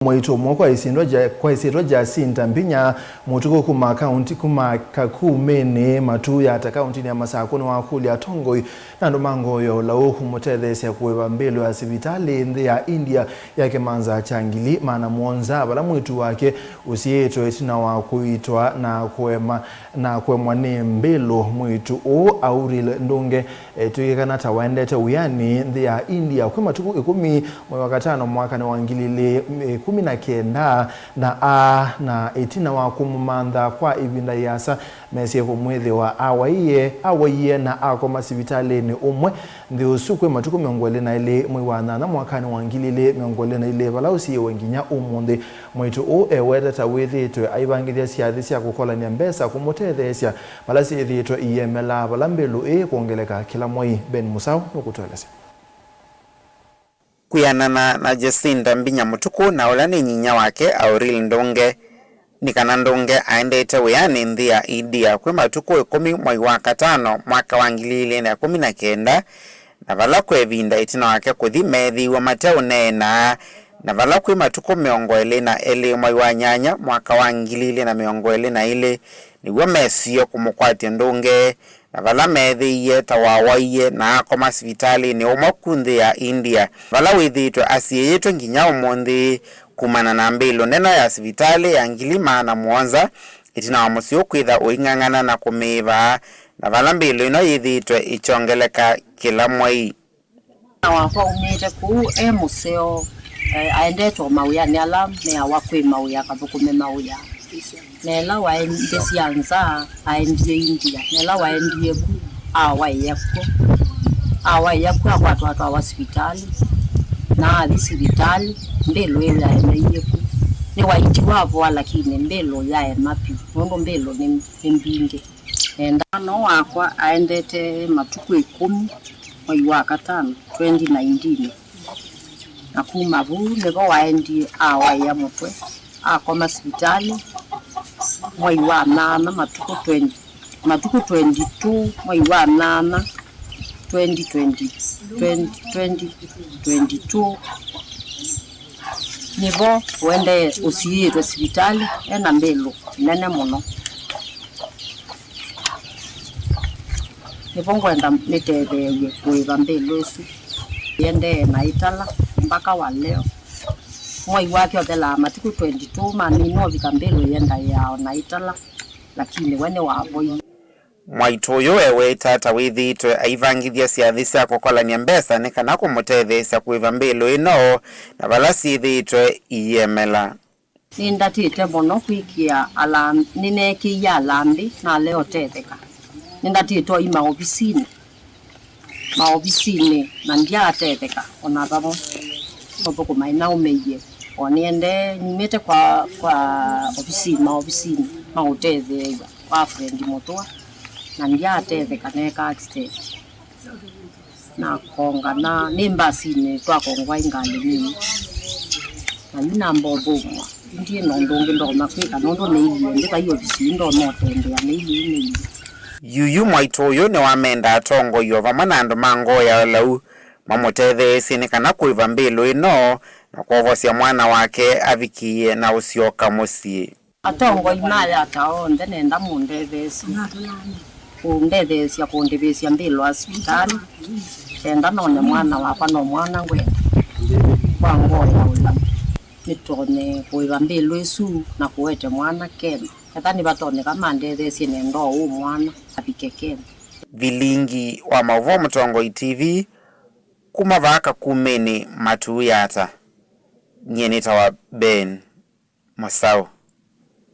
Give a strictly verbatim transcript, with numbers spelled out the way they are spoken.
Mwaitũ ũmwe kwa ĩsyĩtwa Ja-, kwa ĩsyĩtwa Jacinta Mbinya, mũtuku kuma kaunti, kuma Kakumeni, Matuya ta kauntinĩ ya Masakũ, nĩwakũlya atongoi na andũ ma ngoo ya ũlau kũmũtetheesya kũĩva mbĩlo ya sivitalĩ nthĩ ya India ya kĩmanza kya ngili maana mũonza, vala mwĩĩtu wake ũsiĩĩtwe ĩtina wa kũitwa na kũema, na kũemwa nĩ mbĩlo. Mwĩĩtu ũũ Auril Ndunge, e, twĩkĩkana ta waendete wĩanĩ nthĩ ya India kwĩ matukũ ĩkũmi mwei wa katano mwakanĩ wa ngili ilĩ ĩkũmi na kenda, na a, na ĩtina wa kũmũmantha kwa ĩvinda yĩasa, mesie kũmwĩthĩwa awaie, awaie na akoma sivitalĩnĩ ũmwe nthĩ ũsu kwĩ matukũ mĩongo ĩlĩ na ĩlĩ mwei wa nyanya mwakanĩ wa ngili ilĩ mĩongo ĩlĩ na ilĩ, vala ũsiĩwe nginya ũmũnthĩ. Mwĩĩtu ũũ eweta ta wĩthĩĩtwe aivangĩthya syathĩ sya kũkolany'a mbesa kũmũtetheesya vala syĩthĩĩtwe iyemelaa vala mbĩlo ĩĩ kwongeleka kĩla mwei. Ben Musau nũkũtũelesya. Kwĩanana na Jacinta Mbinya Mũtukũ, na ũla nĩ nyinya wake Auril Ndunge, nĩ kana Ndunge aendete wĩanĩ nthĩ ya India kwĩ matukũ ĩkũmi mwai wa katano mwaka wa ngili ilĩ na ĩkũmi na kenda, na vala kwa ĩvinda ĩtina wake kũthi meethĩiwe mateũneenaa, na vala kwĩ matukũ mĩongo ĩlĩ na elĩ mwai wa nyanya mwaka wa ngili ilĩ na mĩongo ĩlĩ na ilĩ, nĩw'o mesie kũmũkwatya Ndunge, na vala meethĩie ta wawaie na akoma sivitalĩnĩ ũmwe ku nthĩ ya India, vala wĩthĩĩtwe asiĩĩtwe nginya ũmũnthĩ kumana na mbĩlo nene ya sivitalĩ ya ngili maana mũonza, ĩtina wa mũsyĩ ũkwĩtha ũing'ang'ana na kũmĩĩva, na vala mbĩlo ĩno yĩthĩĩtwe ĩkyongeleka kĩla mwei. Mwana wakwa aumĩte kũu e mũseo, eh, aendete o mawĩanĩ ala meawa kwĩ mawĩa, akathũkũme mawĩa. Na ĩla waendie sya nza, aendie India. Na ĩla waendie ku, awaĩa kw'o. Awaĩa kw'o, akwatwa atwawa sivitalĩ. Na athi sivitalĩ, mbĩlo ĩyo yaemeie ku. Nĩwaitiwe avoa, lakini mbĩlo yaema vyũ, nũndũ mbĩlo nĩ, nĩ mbingĩ. Enda. Mwana wakwa aendete matukũ ĩkũmi mwai wa katano twenty nineteen, na kuma vau nĩvo waendie awaĩa mũtwe, akoma sivitalĩ mwai wa nyanya matukũ twenty, matukũ twenty-two mwai wa nyanya twenty twenty, twenty twenty, twenty-two. Nĩvo ũendee ũsiĩĩtwe sivitalĩ ena mbĩlo nene mũno. Nĩvo ngwenda nĩtetheew'e kũĩva mbĩlo ĩsu. Ĩendee na ĩtala mbaka wa leo. Mwai wake ũthelaa matukũ twenty-two, mamina ũvika mbĩlo ĩendaĩaa o na ĩtala, lakini we nĩwavoie. Mwaitũ ũyũ eweta ta wĩthĩĩtwe aivangĩthya syathĩ sya kũkolany'a mbesa nĩ kana kũmũtetheesya kũĩva mbĩlo ĩno na vala syĩthĩĩtwe iiemela. Nĩndatĩte mũno kwĩkĩa alam-, nĩneekĩie alambĩ nalea ũtetheka. Nĩndatĩte oyu maovisinĩ, maovisinĩ na ndyaatetheka o na vamwe. Mathũkũma ĩnaũmĩie, o nĩendee, numĩte kwa, kwa ovisi, maovisinĩ ma ũtetheew'a kwa Fred Mũtũa, na ndyaatetheka, neeka accident. Nakongana nĩ mbasinĩ, twakongwa ĩ ngalĩ nini. Na yu namba ũthũmũa, ndiĩ na ũndũ ũngĩ ndonya kwĩka, nũndũ nĩilyĩ ndĩ vai ovisi, ndonya ũtembea, nĩilyĩ nĩilyĩ. Yuyu mwaitũ ũyũ nĩwamenda atongoi o vamwe na andũ ma ngoo ya ũlau mamũtetheesye nĩ kana kũĩva mbĩlo ĩno na kwovosya mwana wake avikĩĩe na ũsyoka mũsyĩ. Atongoi ma yata onthe nenda mũndetheesye, kũndetheesya kũndĩvĩsya mbĩlo wa sivitalĩ, kenda none mwana wakwa, no mwana ngwenda kwa ngoo ya ũlau. Nĩtonye kũĩva mbĩlo ĩsu na kũete mwana Kenya. Ethĩwa nĩvatonyeka mandetheesye nenda ũũ mwana avike Kenya. Vilingi wa maũvoo Mũtongoi T V kuma vaa Kakumeni Matuya ata. Nyie nĩtawa Ben Mũsaũ.